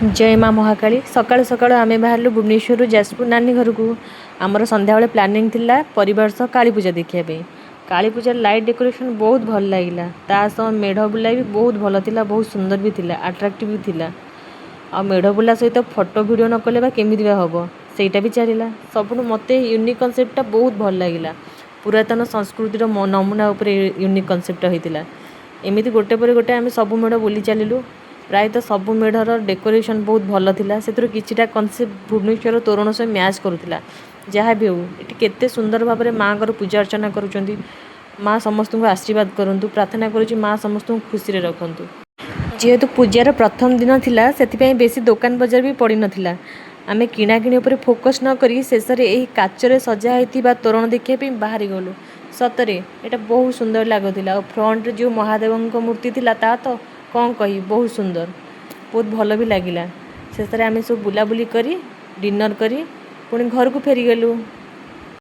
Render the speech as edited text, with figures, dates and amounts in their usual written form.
ଜୟ ମା ମହାକାଳୀ। ସକାଳୁ ସକାଳୁ ଆମେ ବାହାରିଲୁ ଭୁବନେଶ୍ୱରରୁ ଯାଜପୁର ନାନୀ ଘରକୁ। ଆମର ସନ୍ଧ୍ୟାବେଳେ ପ୍ଲାନିଂ ଥିଲା ପରିବାର ସହ କାଳୀ ପୂଜା ଦେଖିବା ପାଇଁ। କାଳୀ ପୂଜାର ଲାଇଟ୍ ଡେକୋରେସନ୍ ବହୁତ ଭଲ ଲାଗିଲା। ତା ସହ ମେଢ଼ ବୁଲା ବି ବହୁତ ଭଲ ଥିଲା, ବହୁତ ସୁନ୍ଦର ବି ଥିଲା, ଆଟ୍ରାକ୍ଟିଭ୍ ବି ଥିଲା। ଆଉ ମେଢ଼ ବୁଲା ସହିତ ଫଟୋ ଭିଡ଼ିଓ ନ କଲେ ବା କେମିତି ବା ହେବ? ସେଇଟା ବି ଚାଲିଲା। ସବୁଠୁ ମୋତେ ୟୁନିକ୍ କନସେପ୍ଟଟା ବହୁତ ଭଲ ଲାଗିଲା। ପୁରାତନ ସଂସ୍କୃତିର ନମୁନା ଉପରେ ୟୁନିକ୍ କନସେପ୍ଟଟା ହେଇଥିଲା। ଏମିତି ଗୋଟେ ପରେ ଗୋଟେ ଆମେ ସବୁ ମେଢ଼ ବୁଲି ଚାଲିଲୁ। ପ୍ରାୟତଃ ସବୁ ମେଢ଼ର ଡେକୋରେସନ୍ ବହୁତ ଭଲ ଥିଲା। ସେଥିରୁ କିଛିଟା କନସେପ୍ଟ ଭୁବନେଶ୍ୱର ତୋରଣ ସହ ମ୍ୟାଚ୍ କରୁଥିଲା। ଯାହା ବି ହେଉ, ଏଠି କେତେ ସୁନ୍ଦର ଭାବରେ ମାଆଙ୍କର ପୂଜା ଅର୍ଚ୍ଚନା କରୁଛନ୍ତି। ମା ସମସ୍ତଙ୍କୁ ଆଶୀର୍ବାଦ କରନ୍ତୁ। ପ୍ରାର୍ଥନା କରୁଛି, ମା ସମସ୍ତଙ୍କୁ ଖୁସିରେ ରଖନ୍ତୁ। ଯେହେତୁ ପୂଜାର ପ୍ରଥମ ଦିନ ଥିଲା, ସେଥିପାଇଁ ବେଶୀ ଦୋକାନ ବଜାର ବି ପଡ଼ିନଥିଲା। ଆମେ କିଣାକିଣି ଉପରେ ଫୋକସ୍ ନ କରି ଶେଷରେ ଏହି କାଚରେ ସଜା ହୋଇଥିବା ତୋରଣ ଦେଖିବା ପାଇଁ ବାହାରି ଗଲୁ। ସତରେ ଏଇଟା ବହୁତ ସୁନ୍ଦର ଲାଗୁଥିଲା। ଆଉ ଫ୍ରଣ୍ଟରେ ଯେଉଁ ମହାଦେବଙ୍କ ମୂର୍ତ୍ତି ଥିଲା, ତା ତ କ'ଣ କହିବି, ବହୁତ ସୁନ୍ଦର, ବହୁତ ଭଲ ବି ଲାଗିଲା। ଶେଷରେ ଆମେ ସବୁ ବୁଲାବୁଲି କରି, ଡିନର୍ କରି ପୁଣି ଘରକୁ ଫେରିଗଲୁ।